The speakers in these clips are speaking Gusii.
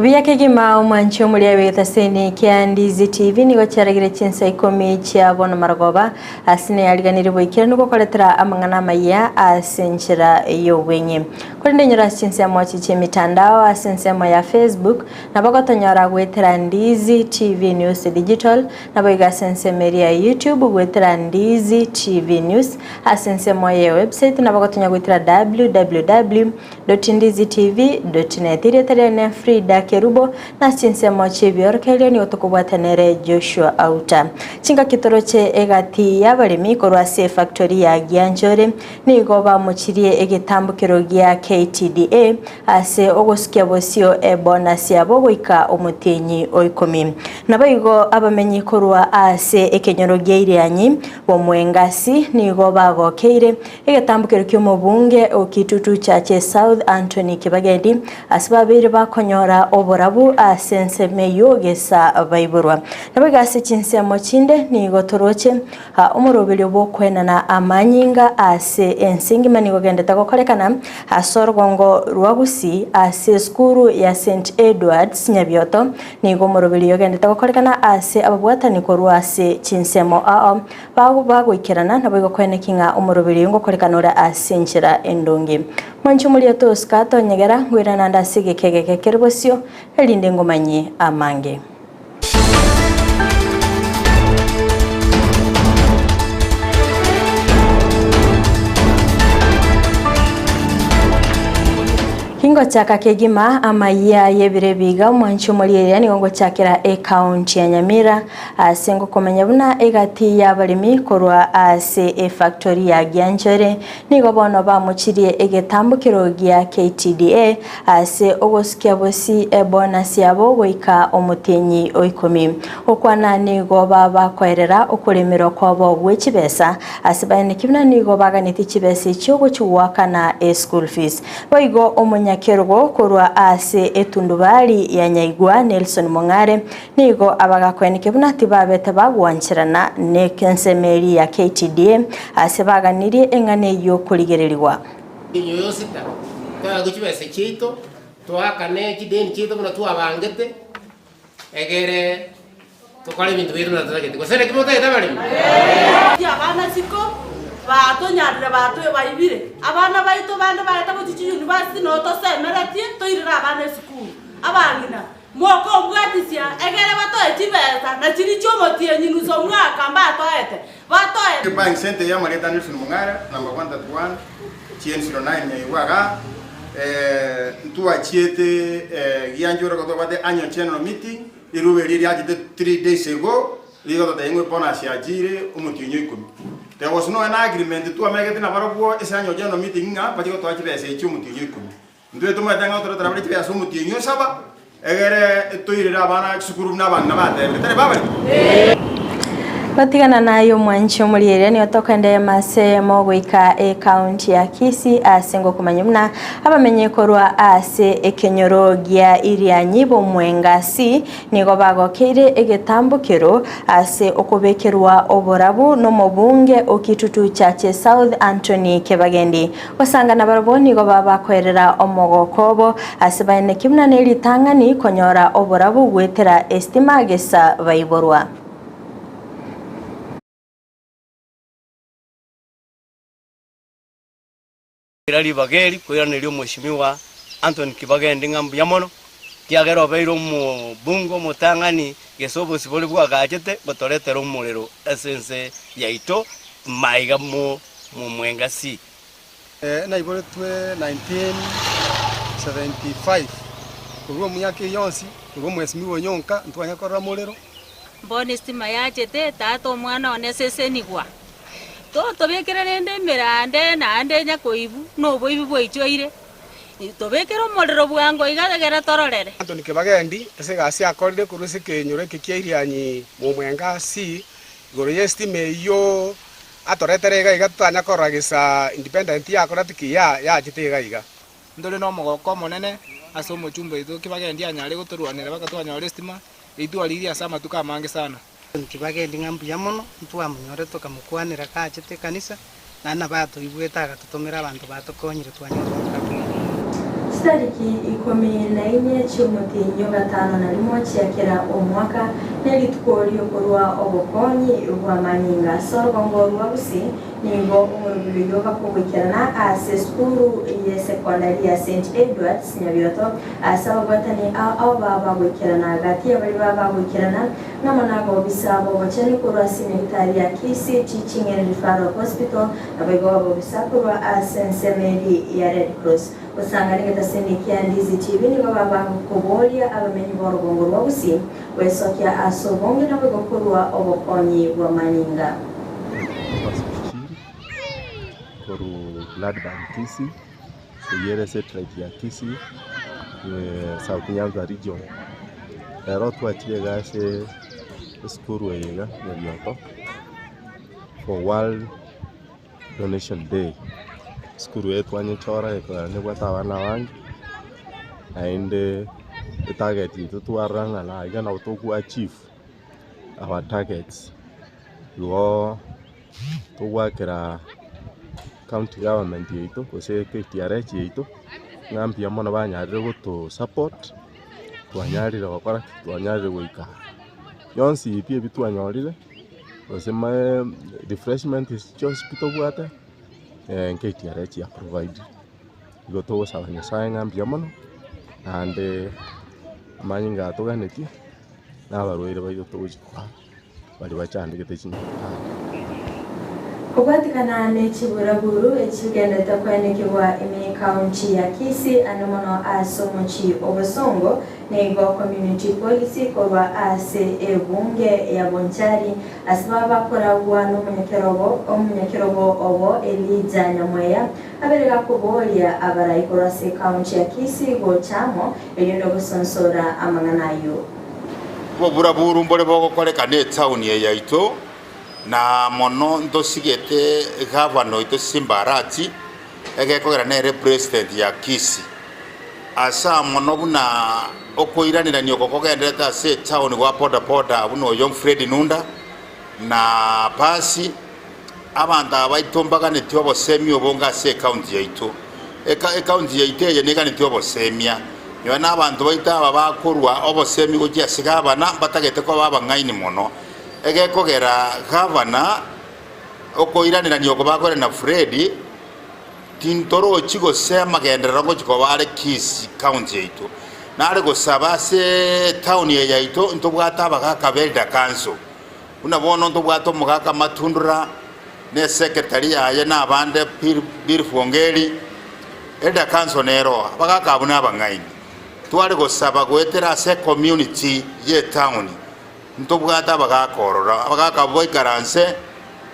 Buya kegima omwanchi omoria bw'egetaseni kia Ndizi TV nigo chiaragire chinsa ikomi chia bono marogoba ase neyariganire boikeranu gokoretera amang'ana amayia ase enchera y'obweng'e. Korende inyora ase chinsemo echi chi'emitandao ase ensemo ya Facebook nabo gotonyora goetera Ndizi TV News Digital Naboigo ase ensemo eria ya YouTube goetera Ndizi TV News, ase ensemo ye website nabo gotonya goetera www.ndizitv.net. Erieta riane Frida Kerubo, na ase chinsemo chi'ebiorokererio nigo tokobwatana ere Joshua Auta. Chingaki toroche egati y'abaremi korwa ase efactory ya Gianchore nigo bamochirie egetambokero gia KTDA ase ogosukia bosio ebonus yabo goika omotienyi o ikomi. Naboigo abamenyi korwa ase ekenyoro gia Irianyi b'Omwengasi nigo bagokeire egetambokero ki'omobunge o Kitutu Chache South Anthony Kibagedi ase babeire bakonyora oborabu ase ensemo eyio gesa baiborwa. Naboigo ase chinsemo chinde nigo toroche Omoroberio bw'okoenana amanyinga ase ense engima nigo ogendete gokorekana ase orogongo rwa Gusii ase esukuru ya St Edwards Nyabioto. Nigo omoroberio oyo ogendete gokorekana ase ababwatani korwa ase chinsemo ao bagoikerana naboigo koeneki ng'a omoroberio oyo ngokorekana ore ase enchera endonge. Mwanche omoria tosika tonyegera ngoirana naende ase egeka egeke kere bosio erinde ngomanyie amange. Ingochaka kegima amayia y'ebiro ebiga omwanchi omorieria nigo ngochakera ekaunti ya Nyamira ase ngokomanya buna egati y'abaremi korwa ase efactory ya Gianchere Nigo bono bamochirie egetambokero gia KTDA ase ogosukia bosi ebonus yabo goika omotienyi o ikomi. Gokwana nigo babakoerera okoremerwa kwabo gwe chibesa ase baeneki buna nigo baganetie chibesa echio gochigoakana eschool fees. Boigo omonyakerogo korwa ase etundubari ya Nyaigwa Nelson Mong'are Nigo abagakoeneke buna tibabete bagwancherana n'ensemo eria ya KTDA ase baganirie eng'ana eyio korigererigwa. Enywe yosita, toegwe chibesa chiaito, toakane chideni chiaito buna twabangete, egere tokore ebinto biaito buna totagete. Gose naki motagete abaremi? Abana siko batonyarire batwe baibire abana baito bande baete gochia chiuniversity noo tosemeretie toirere abana esukuru. Abang'ina Mokobwatisia, egere batoe chibesa, na chiria chi'omotienyi nusu omwaka mbatoete, batoe. Buying center ya Marieta Nelson Mong'are number 131 GN09 Nyaigwa igaa ntwachiete gianchore igo twabwate annual general meeting riruba erio riachete 3 days ago rigototebia ng'a ebonus yachire omotienyi o ikomi. There was no an agreement twamegete nabarobwo ase annual general meeting ng'a bache gotoa chibesa echi omotienyi o ikomi. Intwe tomaete ng'a tore torabare chibe ase omotienyi o saba, egere toirere abana chisukuru buna abang'ina batebire, tari babareti? Gotigana naye omwanchi omorieria nigo tokoenderea mase eyemo goika ekaunti ya Kisii ase ngokomanya buna abamenyi korwa ase ekenyoro gia Irianyi b'Omwenga C Nigo bagokeire egetambokero ase okobekerwa oborabu nomobunge o Kitutu Chache South Anthony Kebagendi. Gosanga nabarabwo nigo babakoerera omogoko obo ase baeneki buna neritang'ani konyora oborabu goetera esitima gesa baiborwa. Ira ribaga eri koiraneria Omweshimiwa Anthony Kibagendi ng'a mbuya mono, ekiagera obeire omobunge omotang'ani gese obosibore bwagachete gotoretera omorero ase ense yaito maiga momwenga si. Naiboretwe 1975 korwa omiaka eyio yonsi korwa omwesimigwa onyonka ntwanya korora morero. Bono estima yachete, tata omwana one sesenigwa. Totobekere rende emerande naende nyakoibu, na oboibi bwaichoire, tobekere omorero bwango iga egere tororere. Anthony Kibagendi ase egasi akorire korwa ase ekenyoro eke kia Irianyi Momwenga C igoro y'estima eyio atoretere iga iga totanya korora gesa independent yakorete ki ya yachete iga iga. Ntore nomogoko omonene ase omochumba oito Kibagendi anyare gotorwanera mpaka twanyora estima, eyio twarigirie ase amatuko amange sana. Nkibagendi ng'a mbuya mono, ntwamonyorete tokamokwanera gachete ekanisa, naende nabo atoigwete agatotomera abanto batokonyire twanyora oborabu. Chitariki ikomi na inye chi'omotienyi o gatano na rimo chia kera omwaka nerituko ri'okorua obokonyi bw'amanyinga ase orogongo rwa Gusii. Nigo omorobiri oyio bakogoikerana ase esukuru y'esekondari ya Saint Edwards Nyabioto ase ababwatani ao ao baba bagoikerana gati y'abaria baba bagoikerana ng'amo nabobisa b'obochenu korwa ase enyagitari ya Kisii Teaching and Referral Hospital Naboigo abobisa korwa ase ensemo eria ya Red Cross. Gosangana egetaseni kia Ndizi TV nigo babakoboria abamenyi b'orogongo rwa Gusii gwesokia ase obonge naboigo korua obokonyi bw'amanyinga. Thomas Buchiri korwa Blood Bank Kisii, eyio ere satellite ya Kisii, South Nyanza region. Ero twachire iga ase esukuru eye iga Nyabioto. for World Donation Day. Esukuru eye twanyechora ekogera nebwate abana abange, naende etarget yaito twarora ng'a naiga nabo togo achieve our targets. Igo togoakera county government yaito gose KTRH yaito ng'a mbuya mono banyarire goto support, twanyarire gokora ki? Twanyarire goika aa. Bionsi pi ebi twanyorire. Gose refreshment chionsi pi tobwate, KTRH ya provide. Igo togosaba Nyasaye ng'a mbuya mono, naende amanyinga aya toganetie, na abarwaire baito togochia koa baria bachandegete chinyagitari. Kobwatikana ne chiburaburu echigendete koenekigwa ime y'Ekaunti ya Kisii ande mono ase omochie o Bosongo, Nigo community policy korwa ase ebunge ya Bonchari ase baba bakoragwa nomonyakerogo omonyakerogo obo Elijah Nyamweya abere gakoboria abarai korwa ase ecounty ya Kisii gocha amo erinde gosonsora amang'ana ayio. Oboburaburu mbore bogokorekana etaoni eye yaito, na mono ntosigete gavana oito Simba Arati, egekogera nere president ya Kisii. Ase amo buna okoiranerania oko kogendererete ase etaoni gwa boda boda buna oyo Fred Nunda na Pasi, abanto aba baito mbaganetie obosemia obonge ase ecounty yaito. Ecounty yaito eye neganetie obosemia. Nonya na abanto baito aba bakorwa obosemia gochia ase gavana mbatagete koba abang'aini mono. Egekogera gavana okoiranerania oko bakoirana na Fred, Tintorochi gose amagenderero ngochia koba are Kisii county yaito. Nare gosaba ase etown eye yaito ntobwate abagaka be Elder Council. Buna bono ntobwate omogaka Matundura ne esecretary yaye na abande Bill Fwongeri. Elder Council nero oo. Abagaka abwo na abang'aini. Tware gosaba goetera ase ecommunity ye etown Ntobwate abagaaka ororo, abagaaka abwo baikaranse,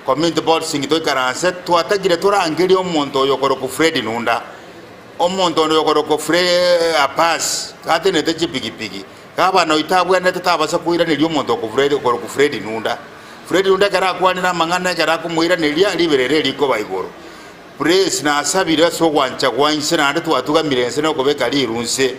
community policing toikaranse, twatagire torangerie omonto oyo okorokwa Fred Nunda, omonto onde oyo okorokwa Fre Abbas, gatenenete chipigipigi, gavana oito abwenerete tabasa koiraneria omonto oko Fred okorokwa Fred Nunda. Fred Nunda ekero akwanire amang'ana ekero akomoiraneria, riberera eri rikoba igoro. Praise nasabire ase ogwancha gwa inse naende twatugamire inse na okobeka riru inse,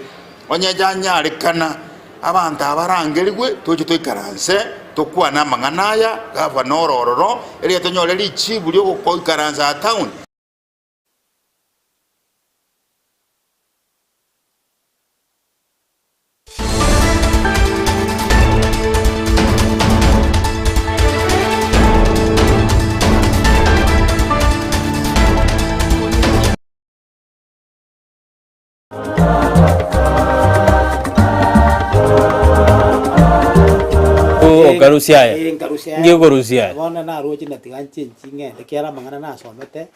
onye janyarekana. Abanto aba barangerigwe, toche toikaranse, tokwane amang'ana aya, gavana ore ororo, erio tonyore richibu ri'ogoikaransa aa town. Okarusia aya? Eh, nkarusia aya. Nki okorusia aya? Bono naroche natiga nchenchi ng'ende ekiagera amang'ana nasomete,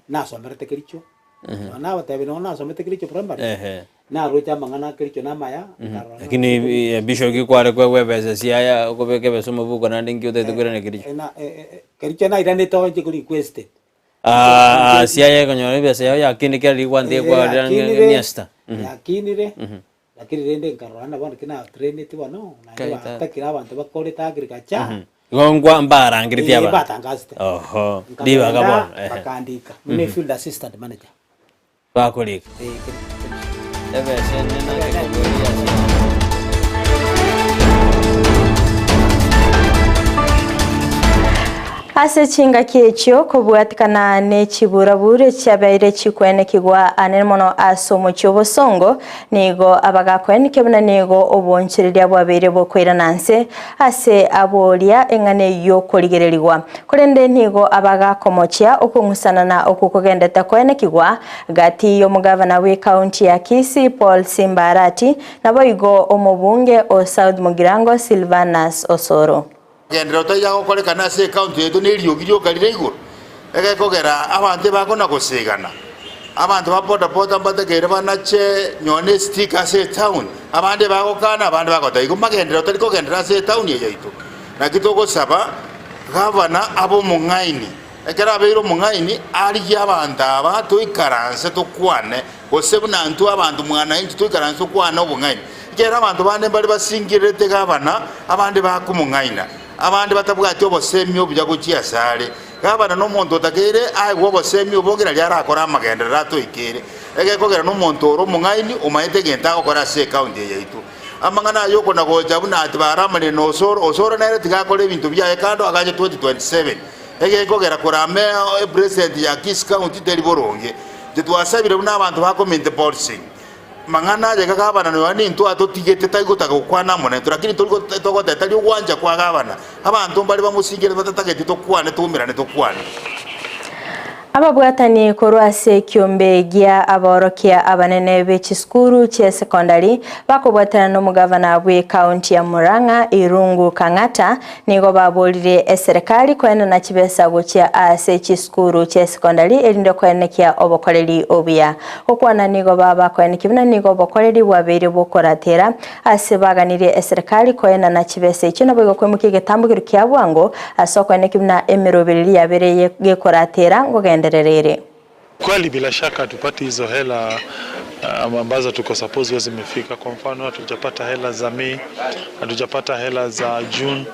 nasomerete kericho. Nonya nabatebia nonya nasomete kericho primary, Ehe. naroche amang'ana a kericho namaya, nkarora ng'a Lakini ebisho ki kware koegwa ebesa siaya okobeka ebesa omobuko naende nki otagete koirana kericho? Na kericho nairanete inche ko requested. Ah, siaya ekonyora ebesa yao yakinde kera rigwanti Eh, ekwarire ang'e yakinire, mia sita. Mhm. yakinire, Mhm. lakini rende nkarora ng'a bono ki natraineti bono, naende Kaita. batakire abanto bakorete agriculture, Mhm. Igo nkwa mbarangeretie eh, abanto. mbatangasete. Oho, ribaga Nkagenda, bono, ehe. bakandika buna efield assistant manager. Bakorika. Eh, keri- Ebesa enene ake kobua eria ya siaya. Ase chingaki echio kobwatikana ne chiburaburu chiabeire chikwenekigwa anene mono ase omochie obosongo, nigo abagakwenekia buna nigo obonchereria bwabeire bokoirana nse ase aboria eng'ana eyio korigererigwa. Korende nigo abagakomochia okong'usanana okwo kogendete koenekigwa gati y'omogavana bw'ekaunti ya Kisii Paul Simba Arati naboigo omobunge o South Mugirango Silvanus Osoro. Genderera otaiga gokorekana ase ekaunti yaito na eriogi rioka rire igoro, egekogera abanto ebakona gosegana. Abanto ba boda boda mbategeire banache nonye ne estika ase etown, abande bagokana abande bagoteba igo magenderero otari kogenderera ase etown eye yaito. Naki togosaba gavana abe omong'aini, ekero abeire omong'aini arigie abanto aba toikaranse tokwane gose buna intwe abanto mwananchi toikaranse tokwane obong'aini. Ekiagera abanto bande mbare basingirerete gavana, abande bakomong'aina, abande batabwati obosemi obuya gochia asare. Gavana nomonto otakeire aegwe obosemi obonge nario arakore amagenderero atoikeire. Egekogera nomonto ore omong'aini omanyete egento agokora ase ecounty eye yaito. Amang'ana aya okona gocha buna ati baramanire na Osoro, Osoro nere tiga akore ebinto biaye kando agache 2027. Egekogera korame epresident ya Kisii county teri boronge. Inche twasabire buna abanto ba community policing. Mang'ana aye iga gavana nonya nintwe atotigete tari gotaka gokwana amo naintwe, lakini tori togoteba tari ogwancha kwa gavana. Abanto mbare bamosingerete batatageti tokwane toumerane tokwane. Ababwatani korwa ase ekiombe gia aborokia abanene be chisukuru chia sekondari bakobwatana nomogavana bwe county ya Murang'a Irungu Kang'ata nigo baborire eserekari koenana chibesa gochia ase chisukuru chia sekondari erinde koenekia obokoreri obuya. Gokwana nigo babakoenekia buna nigo obokoreri bwabeire bokoratera ase baganirie eserekari koenana chibesa echio naboigo koimokia egetambokero kia bwango ase okoenekia buna emerobereria yabeire gekoratera ngogenderera ere. Kweli bila shaka hatupati hizo hela ambazo tuko suppose huwa zimefika. Kwa mfano hatujapata hela za Mei, hatujapata hela za June,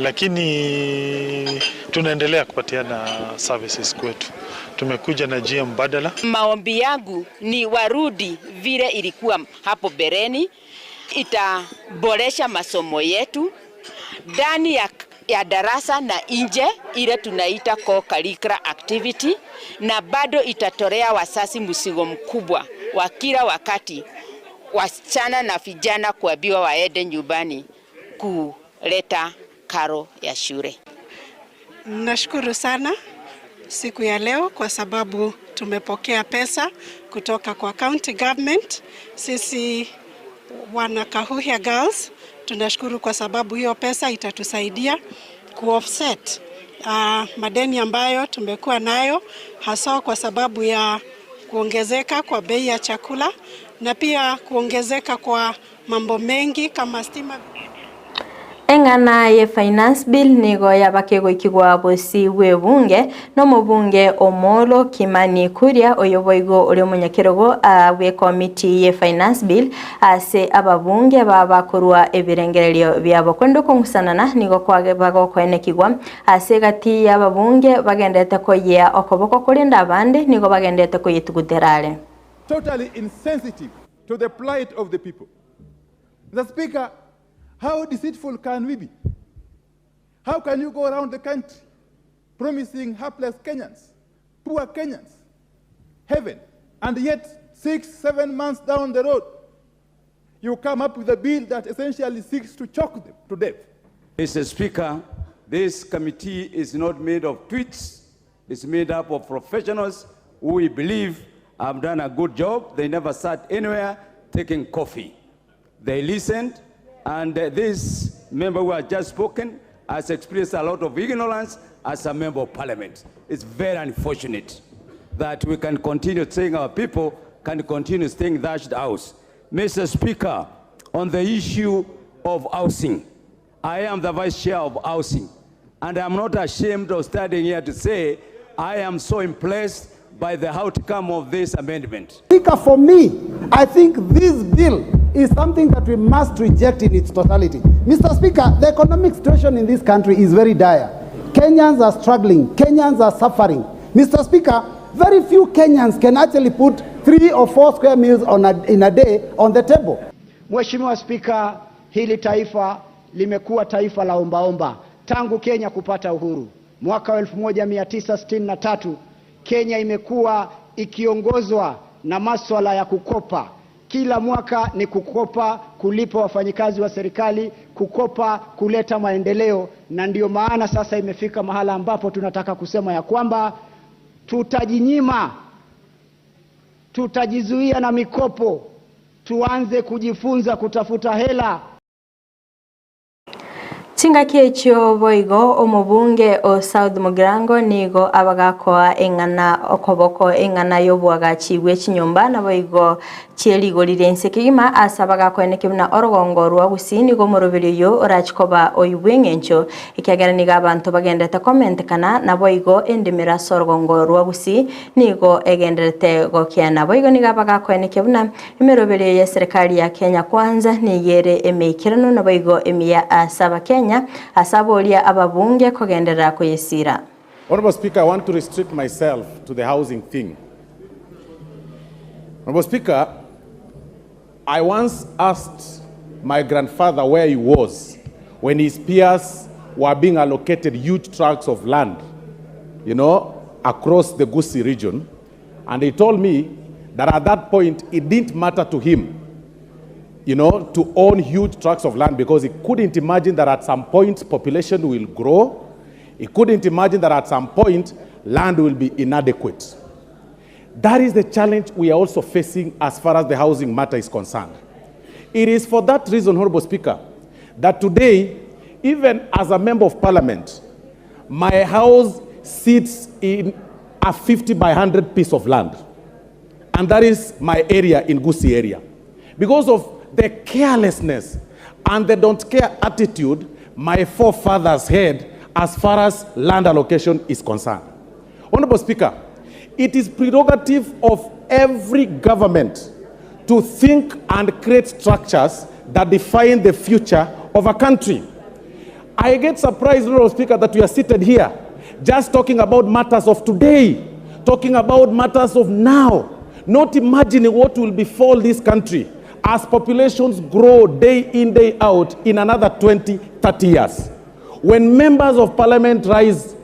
lakini tunaendelea kupatiana services kwetu. Tumekuja na njia mbadala. Maombi yangu ni warudi vile ilikuwa hapo mbeleni, itaboresha masomo yetu ndani ya darasa na nje, ile tunaita co-curricular activity, na bado itatolea wazazi mzigo mkubwa wa kila wakati wasichana na vijana kuambiwa waende nyumbani kuleta karo ya shule. Nashukuru sana siku ya leo kwa sababu tumepokea pesa kutoka kwa county government. Sisi wana Kahuhia Girls tunashukuru kwa sababu hiyo pesa itatusaidia kuoffset madeni ambayo tumekuwa nayo hasa kwa sababu ya kuongezeka kwa bei ya chakula na pia kuongezeka kwa mambo mengi kama stima. Eng'ana ye finance bill nigo yabakegoikigwa bosi bw'ebunge n'omobunge Omolo Kimani Kuria oyo boigo ori omonyakerogo bwe committee ye finance bill ase ababunge babakorwa ebirengererio biabo kwenda okong'usanana nigo bagokoenekigwa ase gati y'ababunge bagendete koyea okoboko korenda abande nigo bagendete koyetuguterare. Totally insensitive to the plight of the people. The Speaker, how deceitful can we be? How can you go around the country promising helpless Kenyans, poor Kenyans, heaven, and yet 6, 7 months down the road, you come up with a bill that essentially seeks to choke them to death? Mr. Speaker, this committee is not made of tweets. It's made up of professionals who we believe have done a good job. They never sat anywhere taking coffee. They listened, and this member who has just spoken has experienced a lot of ignorance as a member of parliament. It's very unfortunate that we can continue saying our people can continue staying thatched house. Mr. Speaker, on the issue of housing, I am the vice chair of housing, and I'm not ashamed of standing here to say I am so impressed by the outcome of this amendment. Speaker, for me, I think this bill is something that we must reject in its totality. Mr. Speaker, the economic situation in this country is very dire. Kenyans are struggling. Kenyans are suffering. Mr. Speaker, very few Kenyans can actually put 3 or 4 square meals in a day on the table. Mheshimiwa Spika, hili taifa limekuwa taifa la ombaomba tangu Kenya kupata uhuru. mwaka wa 1963, Kenya imekuwa ikiongozwa na maswala ya kukopa. Kila mwaka ni kukopa kulipa wafanyikazi wa serikali, kukopa kuleta maendeleo, na ndio maana sasa imefika mahala ambapo tunataka kusema ya kwamba tutajinyima, tutajizuia na mikopo, tuanze kujifunza kutafuta hela. Chingaki echio boigo omobunge o South Mugirango nigo abagakoa eng'ana okoboko eng'ana y'oboagachi bwe chinyomba naboigo chie rigori ria inse kegima ase abagakoeneke buna orogongo rwa Gusii nigo omoroberi oyo orachi koba oyo bw'eng'encho ekiagera nigo abanto bagenderete komentekana naboigo endemero ase orogongo rwa Gusii nigo egenderete gokiana. Boigo nigo abagakoenekia buna emeroberio y'eserekari ya Kenya Kwanza nigo ere emeikeranu naboigo emiya ase abakenya ase aboria ababunge kogenderera koyesira. Honourable Speaker, I want to restrict myself to the housing thing. Honourable Speaker, I once asked my grandfather where he was when his peers were being allocated huge tracts of land, you know, across the Gusii region. And he told me that at that point, it didn't matter to him, you know, to own huge tracts of land because he couldn't imagine that at some point population will grow. He couldn't imagine that at some point land will be inadequate. That is the challenge we are also facing as far as the housing matter is concerned. It is for that reason, Honorable Speaker, that today, even as a member of parliament, my house sits in a 50 by 100 piece of land. And that is my area in Gusii area. Because of the carelessness and the don't care attitude my forefathers had as far as land allocation is concerned. Honorable Speaker, it is prerogative of every government to think and create structures that define the future of a country. I get surprised, Honorable Speaker, that we are seated here just talking about matters of today, talking about matters of now, not imagining what will befall this country as populations grow day in, day out in another 20, 30 years. When members of parliament rise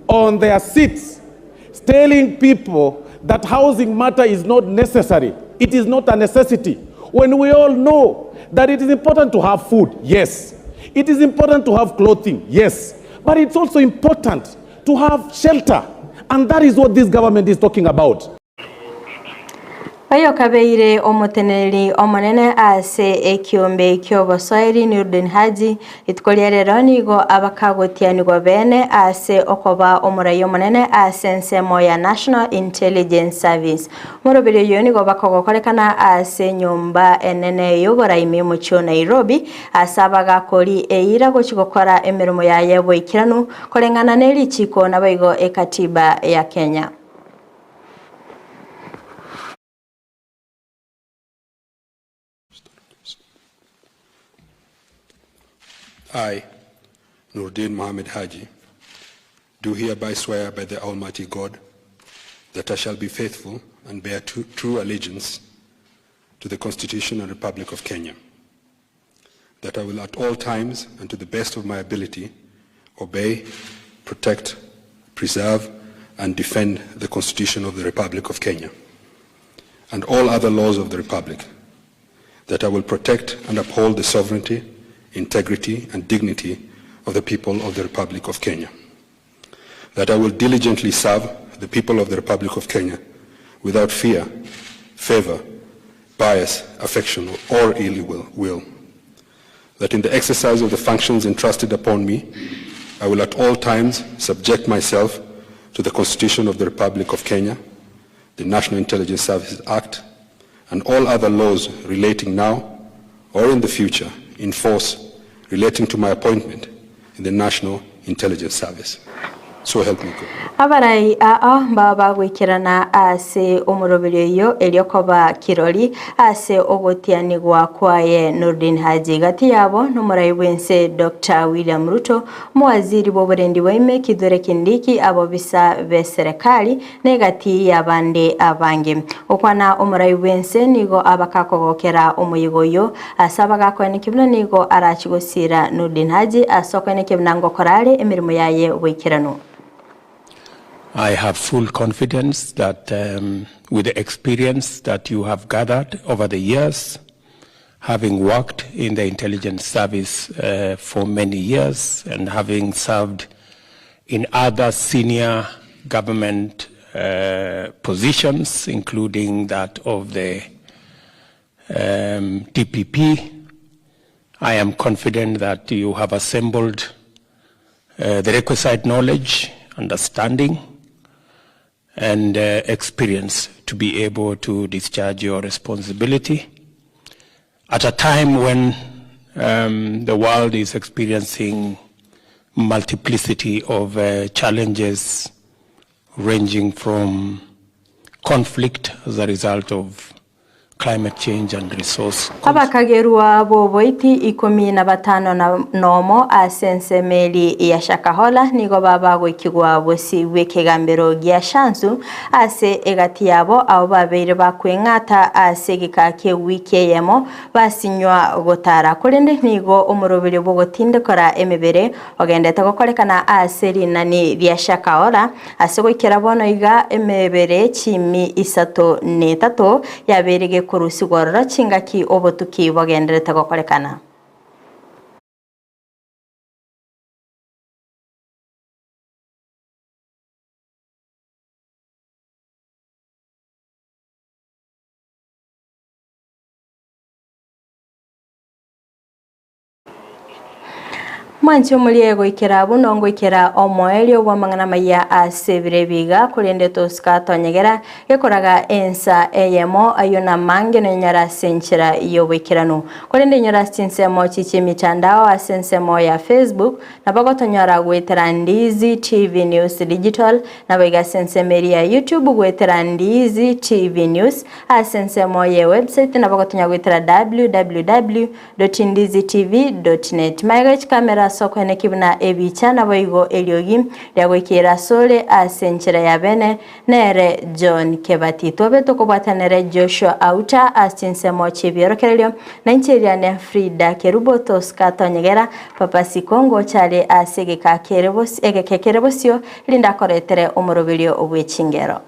on their seats, telling people that housing matter is not necessary, it is not a necessity. When we all know that it is important to have food, yes. It is important to have clothing, yes. But it's also important to have shelter. And that is what this government is talking about. Oyokabeire omoteneneri omonene ase ekiombe ki'obosoeri Nurdin Haji, rituko ria rero nigo abakagotianigwa bene ase okoba omorai omonene ase ensemo ya National Intelligence Service. Omoroberi oyo nigo bakogokorekana ase enyomba enene y'oboraimi omochie o Nairobi ase abagakori eira gochi gokora emeremo yaye boikeranu koreng'ana ne richiko naboigo ekatiba ya Kenya. I, Nurdin Mohammed Haji, do hereby swear by the Almighty God that I shall be faithful and bear true allegiance to the Constitution and Republic of Kenya, that I will at all times and to the best of my ability obey, protect, preserve, and defend the Constitution of the Republic of Kenya and all other laws of the Republic, that I will protect and uphold the sovereignty, integrity, and dignity of the people of the Republic of Kenya, that I will diligently serve the people of the Republic of Kenya without fear, favor, bias, affection, or ill will, that in the exercise of the functions entrusted upon me, I will at all times subject myself to the Constitution of the Republic of Kenya, the National Intelligence Services Act, and all other laws relating now or in the future in force relating to my appointment in the National Intelligence Service. So help me God. Abarai aa mbaba bagoikerana ase omoroberi oyo erio koba kirori ase ogotianigwa kwaye Nurdin Haji gati yabo nomorai bwense Dr. William Ruto omowaziri bwa oborendi bwa Kithure Kindiki abobisa be serikali na egati y'abande abange. Okwana omorai bwense nigo abakakogokera omoyigo oyo ase abagakoeneki buna nigo arachigosira Nurdin Haji ase okoeneki buna ngokora are emirimo yaye boikeranu. I have full confidence that um, with the experience that you have gathered over the years, having worked in the intelligence service uh, for many years and having served in other senior government uh, positions, including that of the um, DPP, I am confident that you have assembled uh, the requisite knowledge, understanding, and uh, experience to be able to discharge your responsibility at a time when um, the world is experiencing multiplicity of uh, challenges ranging from conflict as a result of climate change and resource Abakagerwa b'oboiti ikomi na batano na nomo ase ensemo eri ya Shakahola nigo babagoikigwa bosio bw'ekegambero gia Shanzu ase egati yabo abo babeire bakweng'ata ase egeka kia ewiki eyemo basinywa gotara korende nigo omoroberio bw'ogotindekora emebere ogendete gokorekana ase rinani ria Shakahola ase goikera bono iga emebere chimi isato na etato yabeire gekorusigwa ororo chingaki obotuki bogenderete gokorekana. Mwanche omorie goikera abwo nongoikera omoerio bw'amang'ana maya ase ebiro ebiga korende tosika tonyegera gekoraga ensa eyemo ayio namange nonyora ase enchera y'oboikeranu. Korende inyora ase chinsemo chichia emitandao ase ensemo ya Facebook nabo gotonyora goetera Ndizi TV News Digital nabo iga ase ensemo eria ya YouTube goetera Ndizi TV News ase ensemo ye website nabo gotonyora goetera www www.ndizitv.net. Magega chikamera ase okoeneki buna ebicha naboigo eriogi riagoikeire asore ase enchera ya bene nere John Kebati. Twabe tokobwatanere Joshua Auta ase chinsemo chi'ebiorokererio na inche eriane Frida Kerubo Tosca Tonyegera Papa Sikongo chare ase egeka kere bosio egeke kere bosio erinde akoretere omoroberio bw'echingero.